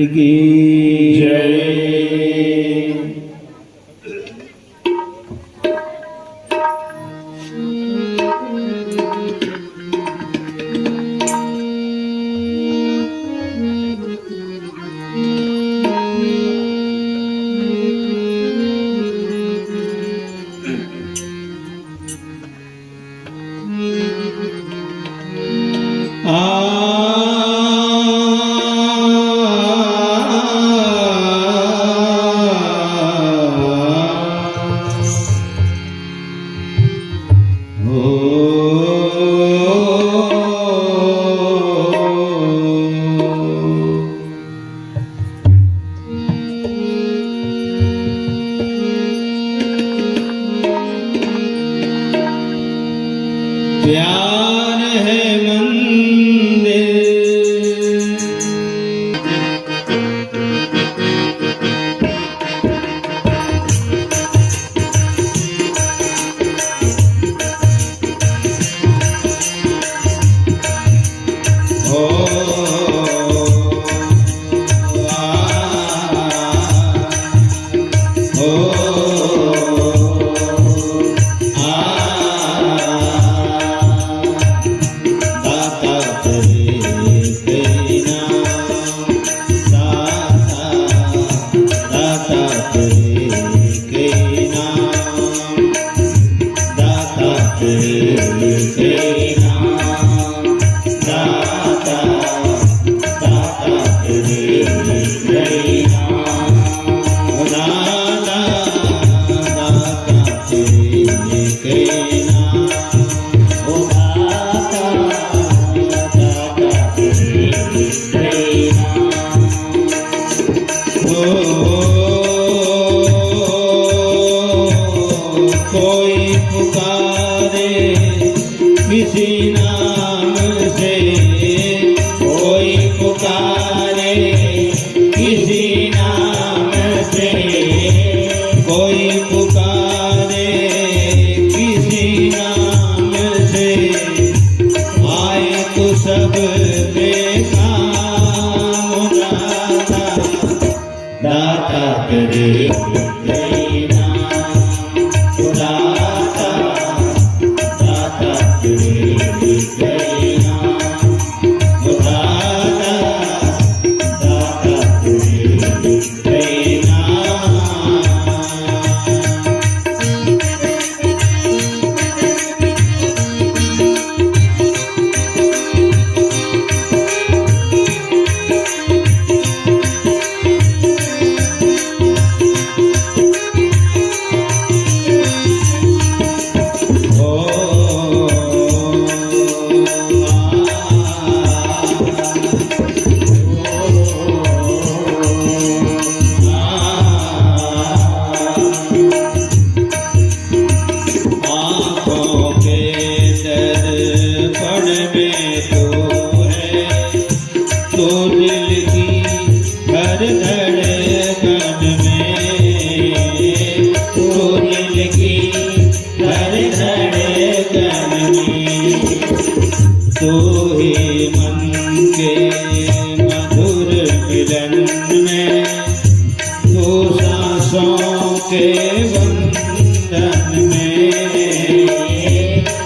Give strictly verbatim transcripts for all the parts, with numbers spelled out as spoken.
की जय। प्यार है मंदिर। कोई पुकारे किसी नाम से, कोई पुकारे किसी नाम से, कोई पुकारे किसी नाम से, आए तो सब पे काम दाता। दाता करे देना, दाता, दाता करे देना, दाता, दाता करे देना। आँखों के दर्पण में तू है, तू दिल की हर धड़कन में, तू दिल की हर धड़कन में, तू ही मन के मधुर मिलन में, तू सांसों के बंधन में,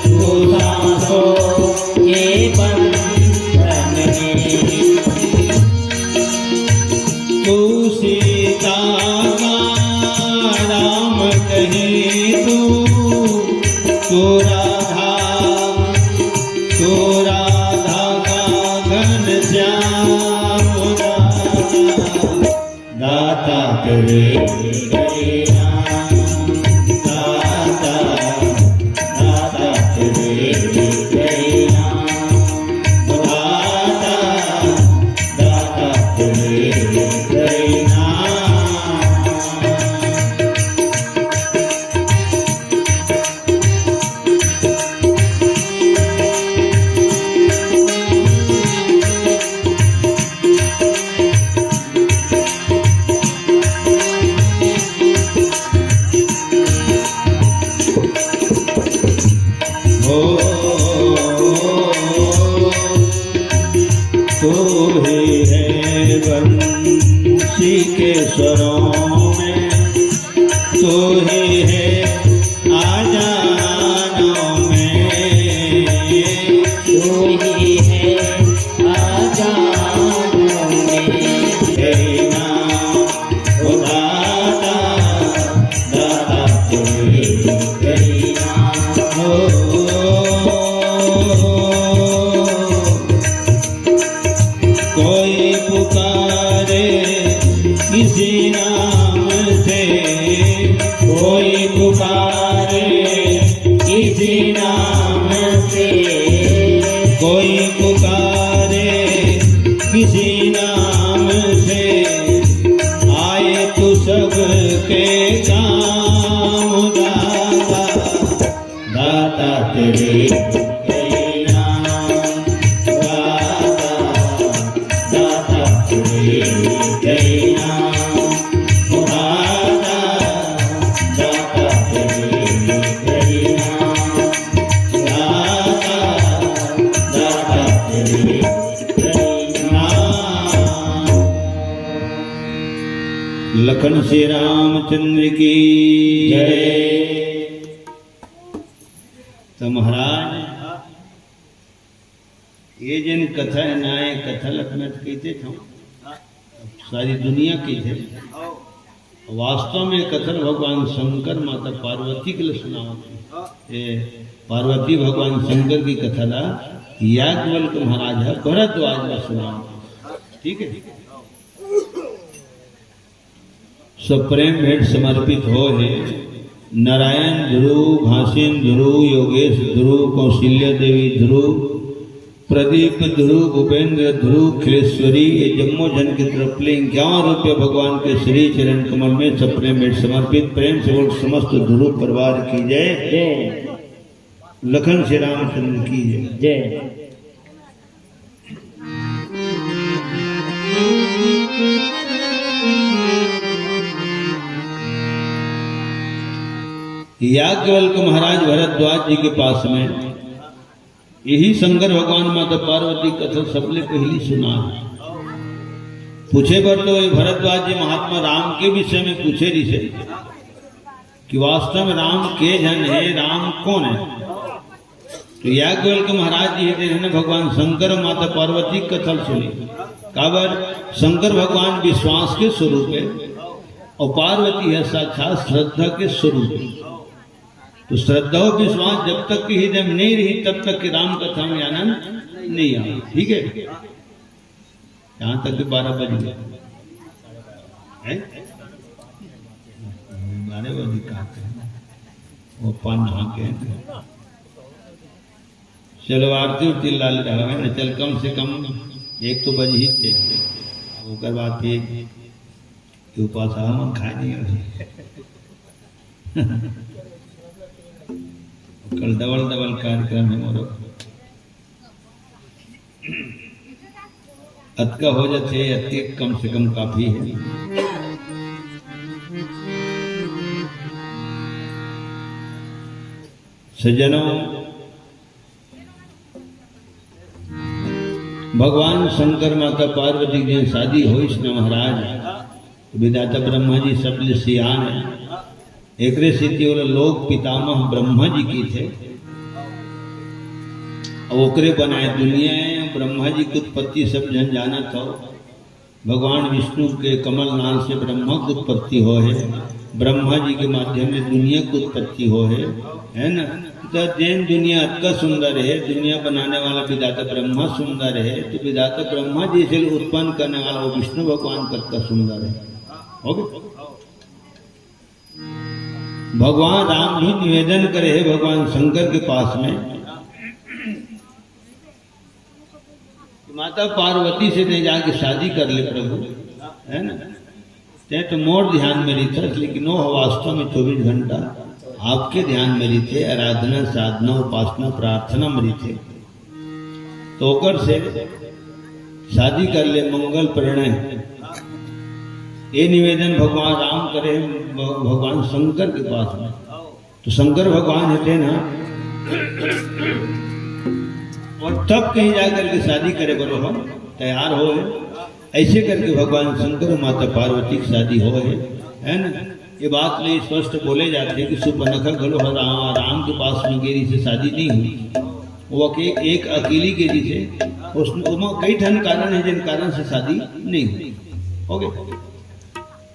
तू सांसों के बंधन में। तू सीता का राम कहे तू, तू राधा, तू राधा का घनश्याम राधा। दाता करे दया, दाता, दाता करे दया, दाता, दाता करे दया। के स्वरों में तू ही है आजानों में। तू ही है आजानों में। तेरी नाम उदाता, दाता तेरी नाम हो। कोई पुकारे किसी नाम से, कोई पुकारे किसी नाम से, कोई पुकारे किसी नाम से, आए तो सबके काम दाता। दाता तेरे कई नाम, दाता, दाता तेरे कई नाम, दाता, दाता तेरे कई नाम, दाता, दाता तेरे कई नाम। लखन श्री रामचंद्र की जय। त महाराज, ये जेन कथा हे ना, ये कथा ल मैं तो कहिथंव, सारी दुनिया कहिथे। वास्तव में ये कथा ल भगवान शंकर माता पार्वती के लिए सुनावत हे। ये पार्वती भगवान शंकर की कथा ला याज्ञवल्क्य महाराज ह भरद्वाज ला सुनावत हे। ठीक है, सब प्रेम भेंट समर्पित होय हे। नारायण ध्रुव, घासीन ध्रुव, योगेश ध्रुव, कौशल्या देवी ध्रुव, प्रदीप ध्रुव, भूपेंद्र ध्रुव, खिलेश्वरी, ये जम्मो झन के तरफ ले इक्यावन रुपया भगवान के श्री चरण कमल में सब प्रेम भेंट समर्पित। प्रेम से बोल, समस्त ध्रुव परिवार की जय। जय। लखन श्री रामचंद्र की जय। जय। याज्ञवल्क्य महाराज भरद्वाज जी के पास में यही शंकर भगवान माता पार्वती कथा सबले पहली सुना हे। पूछे बर तो ये भरद्वाज जी महात्मा राम के विषय में पूछे रिहिसे कि वास्तव में राम के झन हे, राम कोन हे? तो याज्ञवल्क्य महाराज जी हे, हे ना, भगवान शंकर अउ माता पार्वती के कथा ल सुने। काबर? शंकर भगवान विश्वास के स्वरूप हे अउ पार्वती हे साक्षात श्रद्धा के स्वरूप हे। तो श्रद्धा अउ विश्वास जब तक के हृदय में नहीं रही, तब तक के राम कथा में आनंद नहीं आवे। ठीक है, यहाँ तक के बारह बज गए हैं? बारह बजे का वो पान नहा के चलो आरती उरती ला ले रहा है ना, चल कम से कम एक तो बज ही थे। अब ओकर बाद फिर ये उपास हम खाए नहीं अभी। कल डबल डबल कार्यक्रम है मोरो। अतका हो जाथे, अतके कम से कम काफी है। सज्जनों, भगवान शंकर माता पार्वती के शादी होइस न महाराज, विधाता ब्रह्मा जी सबले सियान है। एकरे सेती ओला लोक पितामह ब्रह्मा जी कहिथे। अउ ओकरे बनाए दुनिया है। ब्रह्मा जी के उत्पत्ति सब झन जानत हो। भगवान विष्णु के कमल नाल से ब्रह्मा के उत्पत्ति हो है, ब्रह्मा जी के माध्यम ले दुनिया के उत्पत्ति हो है, है ना? तो जेन दुनिया अतका सुंदर है, दुनिया बनाने वाला विधाता ब्रह्मा सुंदर है, तो विधाता ब्रह्मा जी से उत्पन्न करने वाला वो विष्णु भगवान कतका सुंदर है। हो गया? भगवान राम भी निवेदन करे है भगवान शंकर के पास में, माता पार्वती से तैं जाके शादी कर ले प्रभु, है ना? तैं तो मोर ध्यान में रहिथस, लेकिन वो वास्तव में चौबीस घंटा आपके ध्यान में रहिथे, आराधना, साधना, उपासना, प्रार्थना में रहिथे। तो ओकर से शादी कर ले, मंगल परिणय। ये निवेदन भगवान राम करे भ-, भगवान शंकर के पास में। तो शंकर भगवान हे तेन ह, अउ तब कहीं जा करके शादी करे बर हम तैयार होय। ऐसे करके भगवान शंकर और माता पार्वती की शादी होय हे, है ना? ये बात ले स्पष्ट बोले जाथे कि सुपनखा घलो ह राम, राम के पास में गे रिहिसे, शादी नहीं हुई। वो अके-, एक अकेली गे रिहिसे, उसमें, ओमा कई ठन कारण हे, जिन कारण से शादी नहीं हुई। OK।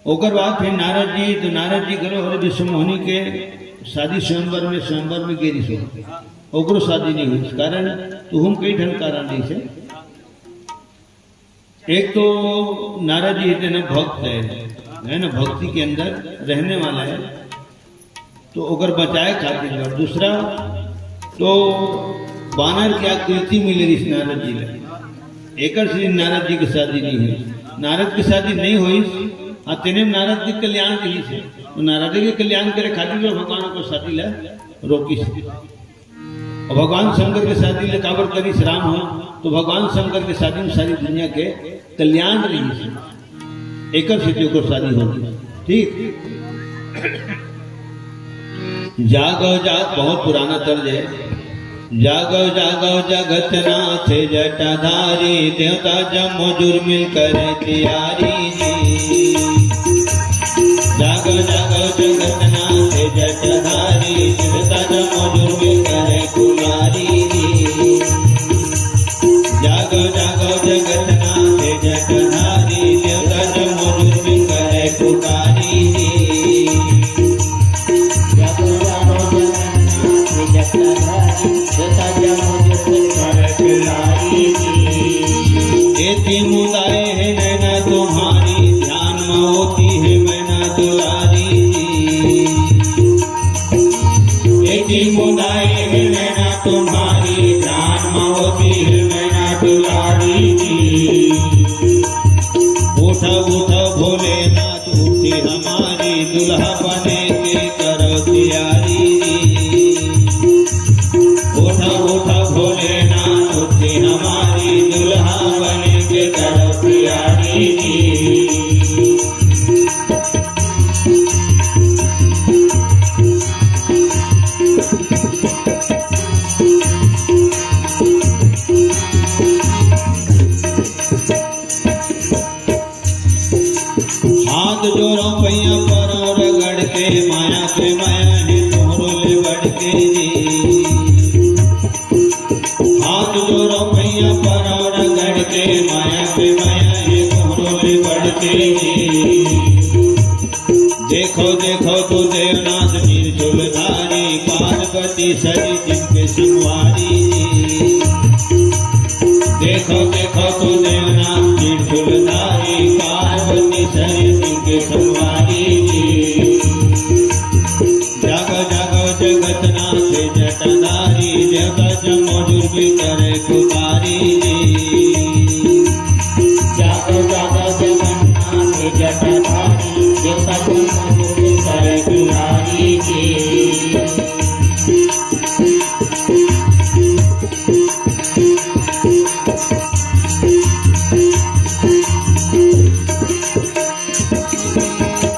ओकर बाद फिर नारद जी, तो नारद जी घलो हरे विश्वमोहिनी के शादी स्वयंवर में, स्वयंवर में गे रिहिसे, ओकरो शादी नहीं हुई। कारण तो हम कई ठन कारण रिहिसे। एक तो नारद जी इतने भक्त है, है ना, भक्ति के अंदर रहने वाला है, तो ओकर बचाए खातिर। और दूसरा तो बानर की आकृति मिले रिहिस नारद जी ला, एकर से नारद जी की शादी नहीं हुई। नारद की शादी नहीं हुई, हाँ, तेने नारद के कल्याण रिहिसे, तो नारद के कल्याण करे खातिर भगवान ओकर शादी ला रोकिस। और भगवान शंकर के शादी ले काबर करिस राम ह, तो भगवान शंकर के शादी में सारी दुनिया के कल्याण रिहिसे, एकर सेती ओकर शादी होगे। ठीक। जागव जाग, बहुत पुराना तर्ज है। जागव जागव जगतनाथ जटाधारी, देवता जम्मो जुर मिल करे तियारी जी। जागव जागव जगतनाथ जटाधारी, देवता जम्मो जुर मिल करे पुकारी जी। जागव जागव जगतनाथ जटाधारी, देवता जम्मो जुर मिल करे पुकारी जी। जागव जागव जगतनाथ जटाधारी, देवता जम्मो जुर मिल करे पुकारी जी। एती मुदाए हे नैना तुम्हारी, ध्यान में होती है मैना दुलारी जी। एती मुदाए हे नैना तुम्हारी, ध्यान में होती है मैना दुलारी जी। उठा उठा भोलेनाथ, उठी हमारी, दुल्हा बने के करो तियारी जी। उठा उठा भोलेनाथ, उठी हमारी, दुल्हा बने के करो तियारी जी। हाथ जोड़ो पैया परो रगड़ के, माया के माया हे तोहरो ले बढ़ के जी। हाथ जोड़ो पैया परो रगड़ के, माया के माया हे तोहरो ले बढ़ के जी। देखो देखो तो देवनाथ त्रिशूलधारी, पार्वती सरी जिनके संवारी। देखो देखो तो देवनाथ त्रिशूलधारी, पार्वती सरी जिनके संवारी। जागो जागो जगतनाथ जटाधारी, देवता जम्मो जुर मिल करे पुकारी। जागो जागो जगन्नाथ जटाधारी, देवता जम्मो जुर मिल करे पुकारी जी।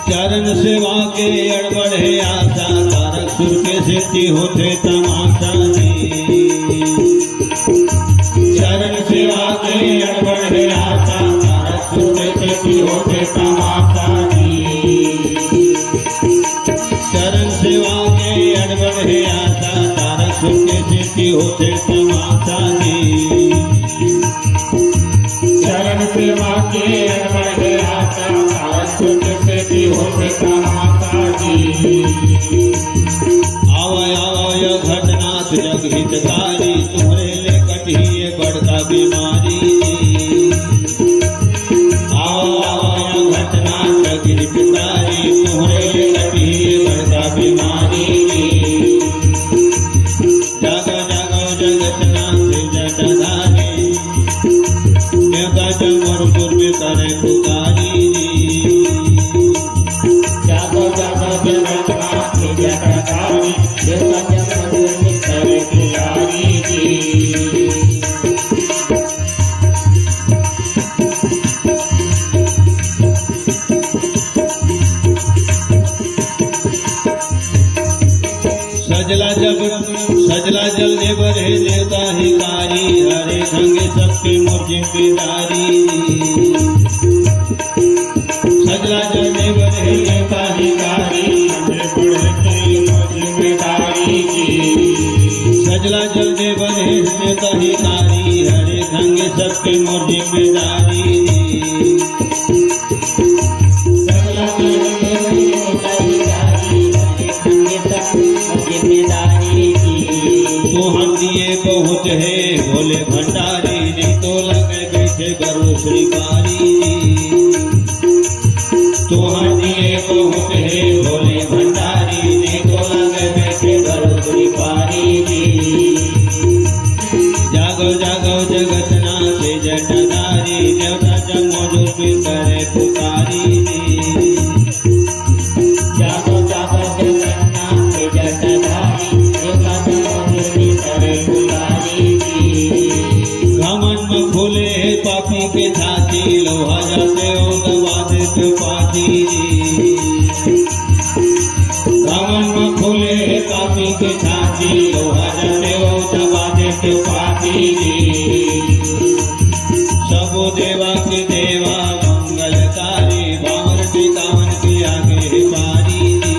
चरण सेवा के अड़बड़ हे आशा, तारक सुर के सेती होथे तमाशा जी। चरण सेवा के अड़बड़ हे आशा, तारक सुर के सेती होथे तमाशा जी। चरण सेवा के अड़बड़ हे आशा, तारक सुर के सेती होथे तमाशा जी। चरण सेवा के अड़बड़ हे आशा, तारक सुर के सेती होथे तमाशा जी। आवा आवा जगन्नाथ जग हितकारी, तुम्हरे ले कटही ये बड़का बीमारी। आवा आवा जगन्नाथ जग हितकारी, तुम्हरे ले कटही ये बड़का बीमारी। जागो जागो जगन्नाथ जटाधारी, देवता जम्मो जुर मिल करे पुकारी जी। जागो जागो जगन्नाथ जटाधारी, देवता जम्मो जुर मिल करे पुकारी जी। सजला जब, सजला जल देबर हे देवता हिकारी, हरे संगे सबके मोर जिम्मेदारी। जल देवन हे नेता हितारी, हमरे बड़े के जिम्मेदारी जी। सजला जल देवन हे नेता हितारी, हरे संग सबके मोर जिम्मेदारी जी। सजला जल देवन हे नेता हितारी, हरे संग सबके मोर जिम्मेदारी जी। तोहर दिए बहुत हे भोले भंडारी जी, तो लगे बैठे करो श्री पारी जी। तोहर दिए बहुत हे भोले भंडारी, ने तोला के बैठे करो श्री पारी जी। जागो जागो जगत नाथ जटाधारी, देवता जम्मो जुट करे पुकारी जी। जागो जागो जगत नाथ जटाधारी, देवता जम्मो जुट करे पुकारी जी। घमंड में फूले पापी के छाती, लोहा जैसे ओ दबा देत पाती जी। घमंड में फूले पापी के छाती, लोहा जैसे ओ दबा देत पाती जी। सबो देवा के देवा मंगलकारी, भांवर टिकावन के आगे हे पारी जी।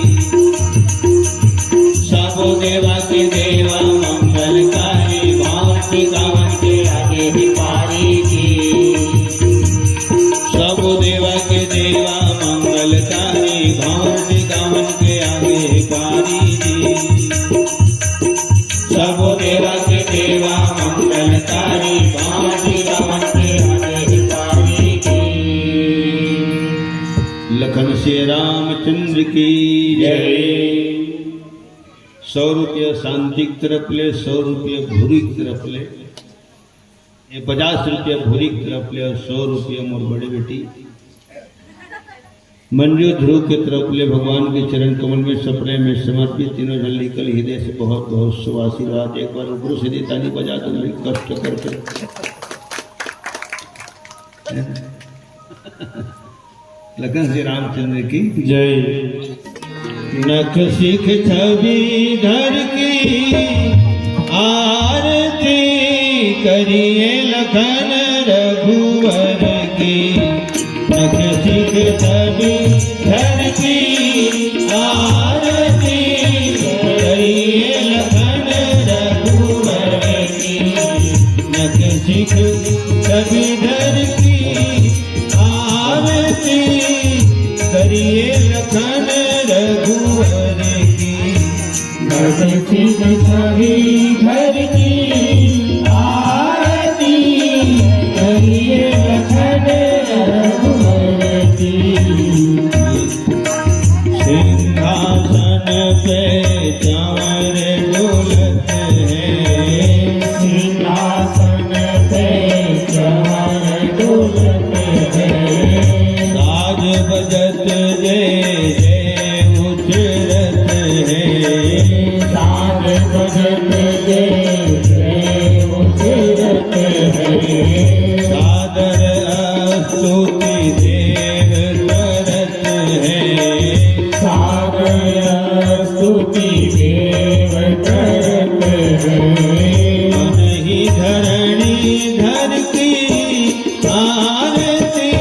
सबो देवा के देवा मंगलकारी, भांवर टिकावन के आगे हे पारी जी। सबो देवा के देवा मंगलकारी, भांवर टिकावन के आगे हे पारी जी। सबो देवा के देवा मंगलकारी, भांवर टिकावन के आगे हे पारी जी। लखन सिया रामचंद्र की जय। सौ रुपया शांति की तरफ ले, सौ रुपया भूरी की तरफ ले, ये पचास रुपया भूरी की तरफ ले और सौ रुपया मोर बड़े बेटी मंजू ध्रुव की तरफ ले भगवान के चरण कमल में सपने में समर्पित। तीनों झन निकल हृदय से बहुत बहुत शुभ आशीर्वाद। एक बार ऊपर से दी ताली बजा दो, भाई, कष्ट करके। लखन सिया रामचंद्र की जय। नख सिख छवि धर की आरती करिए लखन रघुवर की। नख सिख छवि धर की आरती करिए लखन रघुवर की। नख सिख छवि धर की आरती करिए लखन रघुवर की। नख सिख छवि धर की आरती करिए लखन रघुवर की। सिंहासन पे चंवर डोलत हे। सिंहासन पे चंवर डोलत हे। साज बजत जय जय उछरत हे। साज बजत जय जय उछरत हे। सादर स्तुति देव करत हे। सादर स्तुति देव करत हे। मनहि धरणी धर की आरती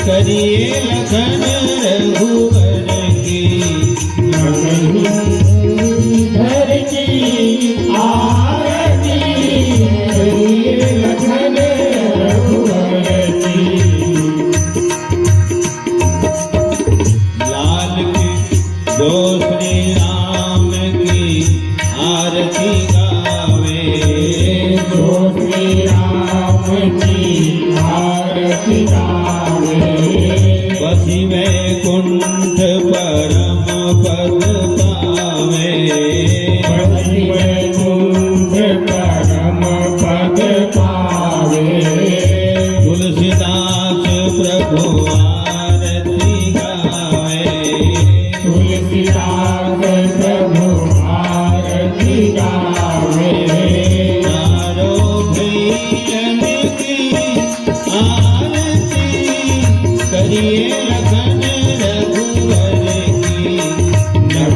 करिए लखन रघुवर की। धर की आरती करिए लखन रघुवर की। लाल की जो श्री राम की आरती गावे। जो श्री राम की आरती गावे। बसी वैकुंठ परम पद पावे। बसी वैकुंठ परम पद पावे। तुलसीदास प्रभु आरती गावे। तुलसीदास प्रभु आरती गावे। चारों भैयन की आरती करिए लखन रघुवर की। नख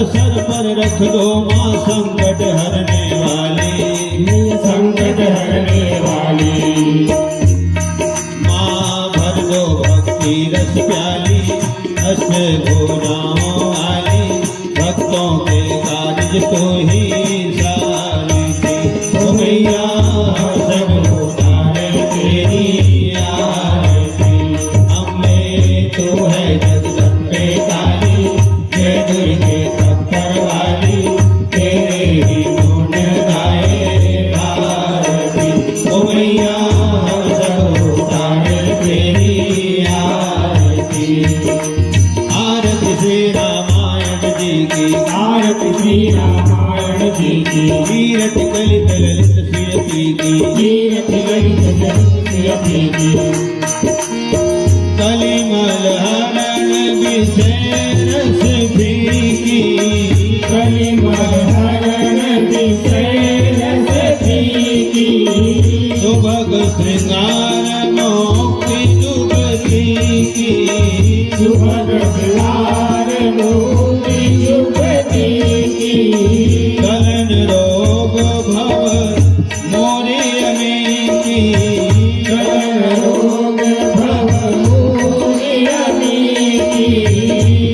सर पर रख दो माँ संकट हरने वाली, संकट हरने वाली। माँ भर दो भक्ति रस प्याली, अष्ट भुजाओं वाली, भक्तों के काज तू ही सारथी। ओ मैया, हम सब उतारे तेरी आरती। अम्बे तू है जगदम्बे काली, जय दुर्गे खप्पर वाली, तेरे ही गुण गाए भारती। ओ मैया, हम सब उतारे तेरी आरती। आरती श्री रामायण जी की, आरती श्री रामायण जी की। कीरति कलित ललित श्री की, कीरति कलित ललित श्री की। कलिमल हरण विषय रस फीकी। कलिमल हरण विषय रस फीकी। सुभग श्रृंगार मोक्ति जुगति की। सुभग श्रृंगार मोक्ति जुगति की। कलन रोग भव मोरे अनेकी। कलन रोग भव मोरे अनेकी।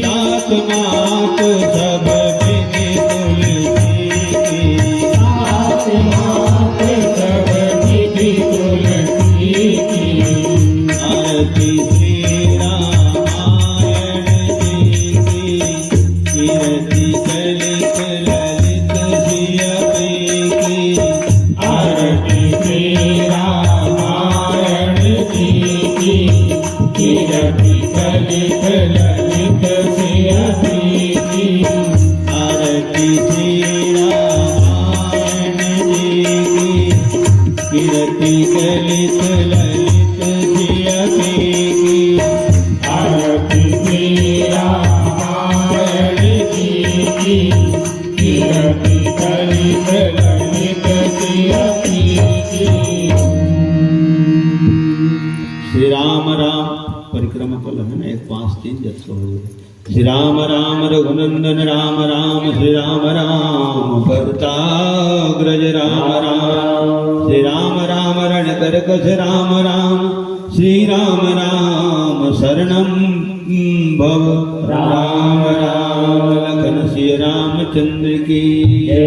जात मात सब विधि तुलसी की। जात मात सब विधि तुलसी की। आरती श्री रामायण जी की। कीरति कलित ललित जिया की। आरती श्री रामायण जी की। कीरति कलित ललित जिया की। आरती श्री रामायण जी की। कीरति कलित ललित जिया की। आरती श्री रामायण जी की। कीरति कलित ललित जिया की। श्री राम राम। परिक्रमा कर लो, है ना, एक पाँच तीन जत को हो गए। श्री राम राम रघुनंदन राम राम, श्री राम राम भरताग्रज राम राम, श्री राम राम रणकरकस राम राम, श्री राम राम शरणम भव। राम राम लखन सिय रामचंद्र की जय।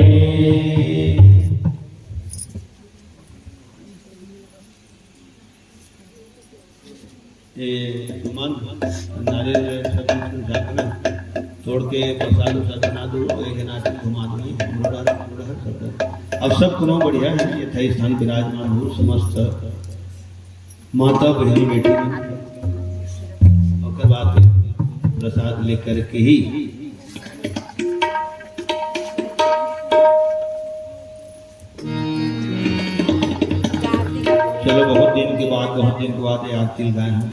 ये हनुमान नारियल सब कुछ उठा के ना, तोड़ के प्रसाद उसाद बना दो, एक नारियल घुमा दो, हम लोग आ रहे, हम लोग आ रहे, सब लोग। अब सब कोनो बढ़िया है, ये था स्थान विराजमान हो समस्त माता बहन बेटी मन। ओकर बाद प्रसाद लेकर के ही चलो, बहुत दिन के बाद, बहुत दिन के बाद ये आरती लगाए हैं।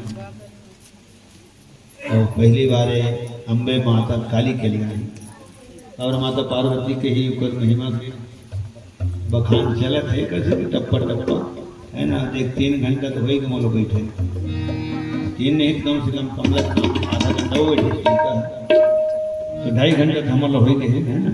और पहली बार ये अम्बे माता काली के लिए आई। और माता पार्वती के ही ऊपर महिमा के बखान चलत है, कैसे कि टप्पा टप्पा, है ना। देख, तीन घंटा तो होई के मोलो बैठे, तीन नहीं, कम से कम, कम से कम आधा घंटा हो बैठे, तो ढाई घंटा तो हमारा होई के है, है ना।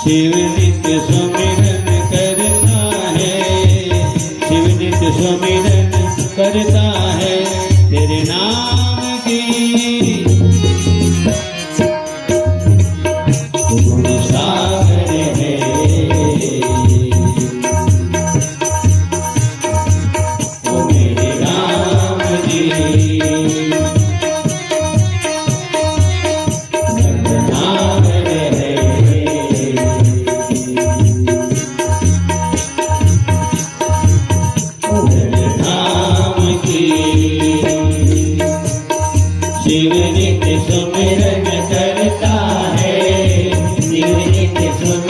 शिव नित सुमिरन करता है, शिव नित सुमिरन करता है, तेरे नाम शिव नित सुमिरन करता है, शिव नित सुमिरन